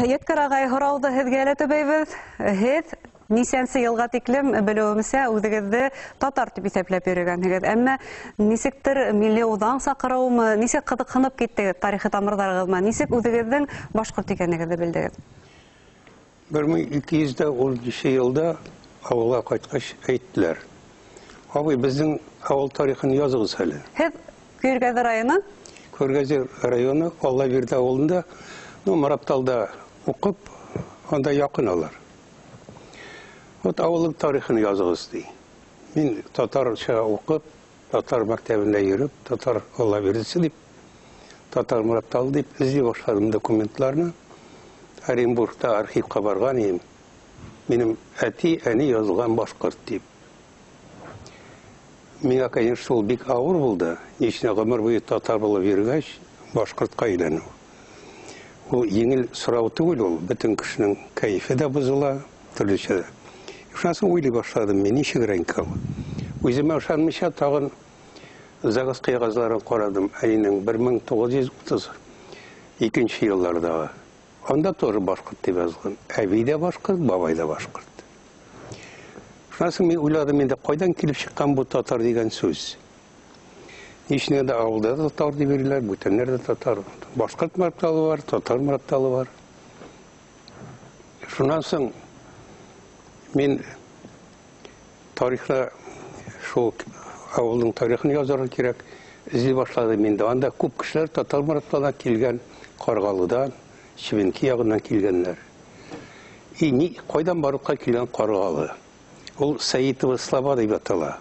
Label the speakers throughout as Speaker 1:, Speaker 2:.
Speaker 1: Йәткәр ағай, һорауҙы һеҙгә лә төбәйбеҙ. Һеҙ нисәнсе йылға тиклем, белеүемсә, үҙегеҙҙе татар тип иҫәпләп йөрөгәнһегеҙ. Әммә нисектер милли уҙаң саҡырыумы, нисек ҡыҙыҡһынып киттегеҙ тарихи тамырҙарығыҙ менән, нисек үҙегеҙҙең башҡорт икәнегеҙҙе белдегеҙ?
Speaker 2: 1210 йылда ауылға ҡайтҡас әйттеләр: "Абый, беҙҙең ауыл тарихын яҙығыҙ әле."
Speaker 1: Һеҙ Көйөргәҙе районы?
Speaker 2: Көйөргәҙе районы Аллабирҙе ауылында, ну, Марапталда уҡып, анда яҡын алар. Вот ауылдың тарихын яҙығыҙ, ти. Мин татарса уҡып, татар мәктәбендә йөрөп, татар Аллабирҙесе тип, татар Марапталы тип эҙләй башланым документларны. Оренбургта архивҡа барған инем. Минең әти, әни яҙылған башҡорт тип. Миңә, конечно, ул бик ауыр булды. Ни өсөн ғүмер буйы татар булып йөрөгәс, башҡортҡа әйләнеү. Ул еңел һорау түгел ул, бөтөн кешенең кәйефе дә боҙола, төрлөсә дә. Шунан һуң уйлай башланым мин, нисегерәк икән ул. Үҙемә ышанмайса тағын ЗАГС ҡағыҙҙарын ҡараным, әнинең 1932 йылларҙағы. Анда тоже башҡорт тип яҙылған. Әбей ҙә башҡорт, бабай ҙа башҡорт. Шунан һуң мин уйланым инде, ҡайҙан килеп сыҡҡан был татар тигән һүҙ? Ни өсөн дә ауылда ла татар тип йөрөйләр, бүтәндәр ҙә татар. Башҡорт Марапталы бар, татар Марапталы бар. Шунан һуң мин тарихта шул ауылдың тарихын яҙырға кәрәк, эҙләй башланым инде. Анда күп кешеләр татар Марапталдан килгән, Ҡарғалыдан, Шебенки яғынан килгәндәр. И ни, ҡайҙан барлыҡҡа килгән Ҡарғалы? Ул Сәйитова Слобода тип атала.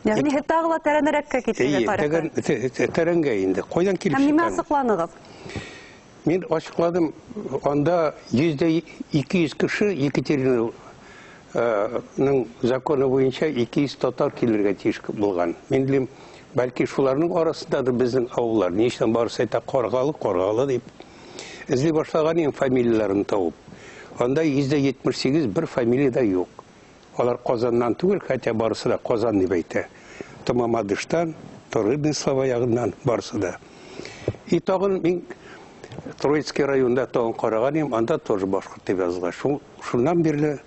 Speaker 1: Йәғни һеҙ тағы ла тәрәнерәккә киттегеҙ
Speaker 2: Эйе,
Speaker 1: тарихта.
Speaker 2: Тәрәнгә инде. Ҡайҙан килеп
Speaker 1: Һәм нимә
Speaker 2: сыҡҡан?
Speaker 1: асыҡланығыҙ?
Speaker 2: Мин асыҡланым, анда 200 кеше Екатеринаның законы буйынса 200 татар килергә тейеш булған. Мин беләм, бәлки шуларның арасындадыр беҙҙең ауыллар. Ни өсөн барыһы әйтә Ҡарғалы, Ҡарғалы тип. Эҙләй башлаған инем фамилияларын табып. Анда 78% бер фамилия ҙа юҡ. Алар Ҡазаннан түгел, хотя барыһы ла Ҡазан тип әйтә. Мамадыштан, Рыбный Слобода яғынан барыһы ла. И тағын мин Троицкий районында тағын ҡараған инем, анда тоже башҡорт тип яҙылған. Шунан бирле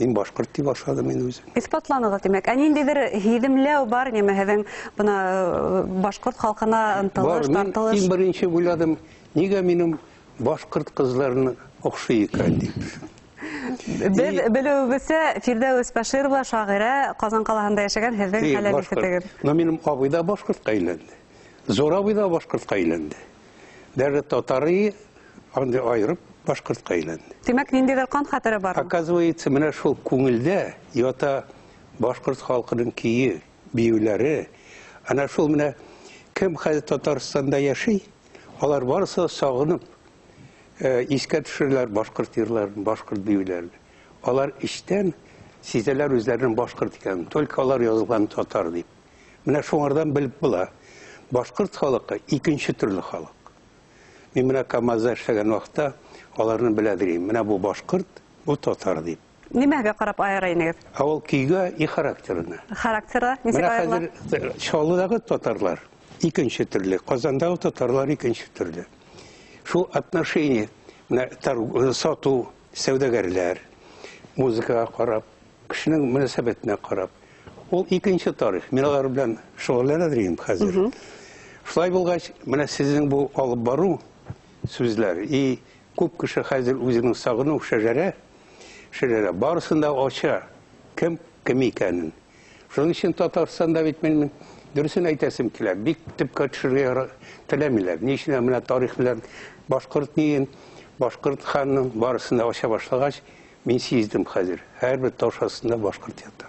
Speaker 2: мин башҡорт тип башланым мин үҙем.
Speaker 1: Иҫбатланығыҙ, тимәк. Ә ниндәйҙер һиҙемләү бар нимә һеҙҙең бына башҡорт халҡына ынтылыш,
Speaker 2: Бар, мин
Speaker 1: тартылыш?
Speaker 2: Иң беренсе уйланым, нигә минең башҡорт ҡыҙҙарына оҡшай икән тип.
Speaker 1: Беҙ белеүебеҙсә, Фирҙәүес Бәширова шағирә Ҡазан ҡалаһында йәшәгән һеҙҙең
Speaker 2: Эйе,
Speaker 1: хәләл
Speaker 2: башҡорт.
Speaker 1: ефетегеҙ.
Speaker 2: Но минең абый ҙа башҡортҡа әйләнде. Зур абый ҙа башҡортҡа әйләнде. Даже татары андай айырып башҡортҡа әйләнде.
Speaker 1: Тимәк, ниндәйҙер ҡан хәтере бар?
Speaker 2: Оказывается, менә шул күңелдә ята башҡорт халҡының көйө, бейеүҙәре. Ана шул менә кем хәҙер Татарстанда йәшәй, алар барыһы һағынып, иҫкә төшөрәләр башҡорт йырларын, башҡорт бейеүҙәрен. Алар эстән сиҙәләр үҙҙәренең башҡорт икәнен, только алар яҙылған татар тип. Менә шуңарҙан белеп була. Башҡорт халҡы икенсе төрлө халыҡ. Мин менә КАМАЗда эшләгән ваҡытта аларны белә инем. Менә бу башҡорт, бу татар тип.
Speaker 1: Нимәгә ҡарап айыра инегеҙ?
Speaker 2: Ә ул көйгә и характерына.
Speaker 1: Характеры нисек
Speaker 2: Менә
Speaker 1: айырыла?
Speaker 2: хәҙер Чаллыдағы татарлар икенсе төрлө, Ҡазандағы татарлар икенсе төрлө. Шул отношение, менә сатыу, сәүҙәгәрләр, музыкаға ҡарап, кешенең мөнәсәбәтенә ҡарап. Ул икенсе тарих. Мин алар белән шөғөлләнә инем хәҙер. Шулай булғас, менә сезнең бу алып барыу сүзләр и күп кеше хәҙер үҙенең сағыныу шәжәрә, шәжәрә барыһын да аса, кем кем икәнен. Шуның өсөн Татарстанда бит мин дөрөҫөн әйтәсем килә, бик төпкә төшөргә теләмиләр. Ни өсөн менә тарих белән башҡорт ниен, башҡорт ханның барыһын да аса башлағас, мин сиздем хәҙер. Һәр бер таш аҫтында башҡорт ята.